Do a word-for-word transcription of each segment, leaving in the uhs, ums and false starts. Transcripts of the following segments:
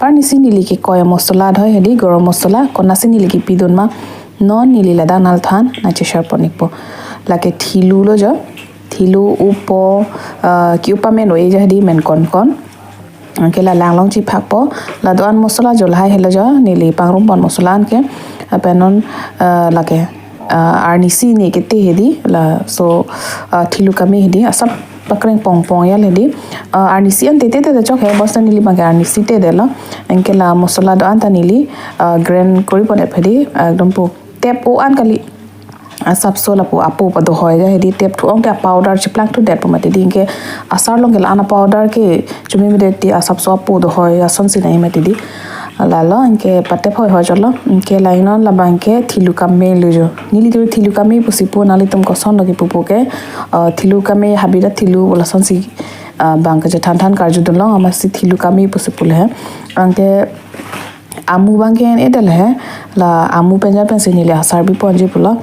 Arnisi neli kekoi amosola do hedi, gorom mosola, konatsi neli kepidun ma, non neli ladak nangthan nangcheshare pon-ikpo. Lake thilu lo jo, thilu, upo, ah, ke-up amen o-e jo hedi, men konkon. Anke la langlong chephakpo, la do-an mosola jo lahai helo jo, neli pangrum pon mosola anke, lapen non, ah, lake, ah, arnisi ne kete hedi, laso, ah, thilu kame hedi, asap pakreng pongpong ya hedi. Ah, arnisi an tete te chok he, bonseta neli abangke arnisi te detlo. Anke la mosola do-an ta neli, ah, grind kori pon-et hedi, ah, ekdom pu tep o-an kali. Asapso lapu apo padohoi ja hedi, tep thu-ong ke a-powder cheplang thu detpo mati di, anke asar along ke la-an a-powder ke chumi mede ti, asapso apo dohoi asonsi nai mati di. Lalo anke patep hoihoi chotlo, anke la non labangke thilu kame lo jo. Neli tu thilu kame pusi pu, nanglitum koson lo kepu pu ke, ah, thilu kame habida thilu pu lasonsi, ah, abangke chethan than karjudun long, amatsi thilu kame pusi pu le he. Anke amu abangke en-e det le he, la amu pen ja pensi neli asar bi ponji pulo.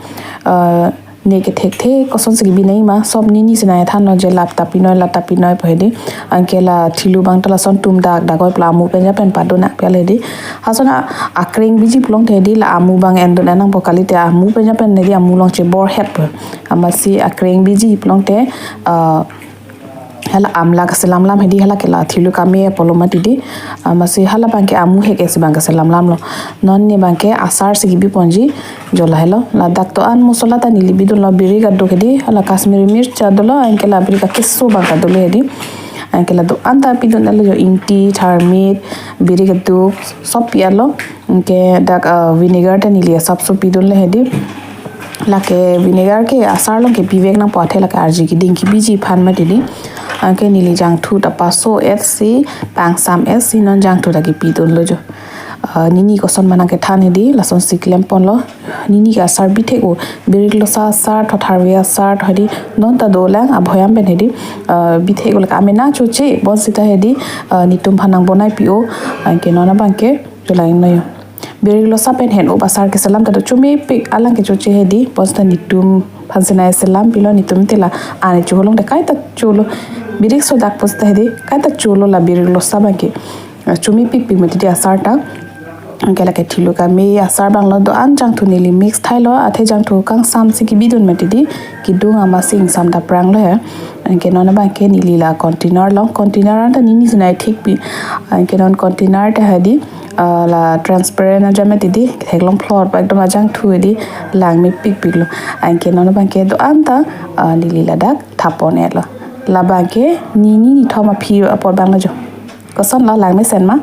Ah, ne kethekthe kosonsi kebi nai ma, sop nini si nangthan non je lap ta pinoi, lap ta pinoi pu hedi. Anke la thilu abang ta lason tum dak dak oi pulo, amu pen ja pen padun nang pi le hedi. Lason a, akreng biji pulote hedi, la amu abang endun nangpo kalite amu pen ja pen hedi, amu along chebor het pu. Amatsi akreng biji pulote, ah, hala amla kaselam lam hedi, hala ke la thilu kame apotlo mati di. Amatsi hala abangke amu hek esi abang kaselam lamlo. Non ne abangke asar si kebi ponji jo lahelo. Ladak do-an mosola ta neli bidunlo, birik aduk hedi, hala Kashmiri mirch dolo, anke la birik akeso abang ta dolo hedi. Anke la do-an ta pidun-etlo jo, ingti, tharmit, birik aduk, sop pi-etlo. Anke dak, ah, vinegar ta neli asapso pidunlo hedi. Lake vinegar ke asar along ke pivek nangpo, athe lake arje keding kebiji aphan mati di. Anke neli jangthu ta paso-et si, pangsam-et si non jangthu ta kepidunlo jo. Ah, nini koson ma nangkethan hedi, lasonsi klem ponlo. Nini ke asar bithek o, birik losa asar, thotharve asar, hedi, non ta dolang, abhoyam pen hedi, ah, bithek o lake amena choche, bonseta hedi, ah, netum aphan nangbonai pi-o, anke non abangke, jo la-ingno jo. Birik losa pen hen-up asar keselam ta do, chumepik alang ke choche hedi, bonseta netum aphansi nangselam pilo, netum te la, ani choholong de kaita cholo, birik sodak pusita hedi, kaita cholo la birik losa abangke. Ah, chumepikpik mati di asar ta. Anke lake thilu kame asar abanglo, do-an jangthu neli mix thailo, athe jangthu kangsam si kebidun mati di, kedung amatsi ingsam ta pranglo he. Anke non abangke neli la container along, container an ta nini si nangthekpi. Anke non container ta hedi, ah, la transparent aja mati di, theklong phlot ba ekdom ajangthu hedi, langmepikpiklo. Anke non abangke do-an ta, ah, neli ladak thap pon-etlo. Labangke nini nithom aphi apot abanglo jo. Kosonlo, langmesen ma?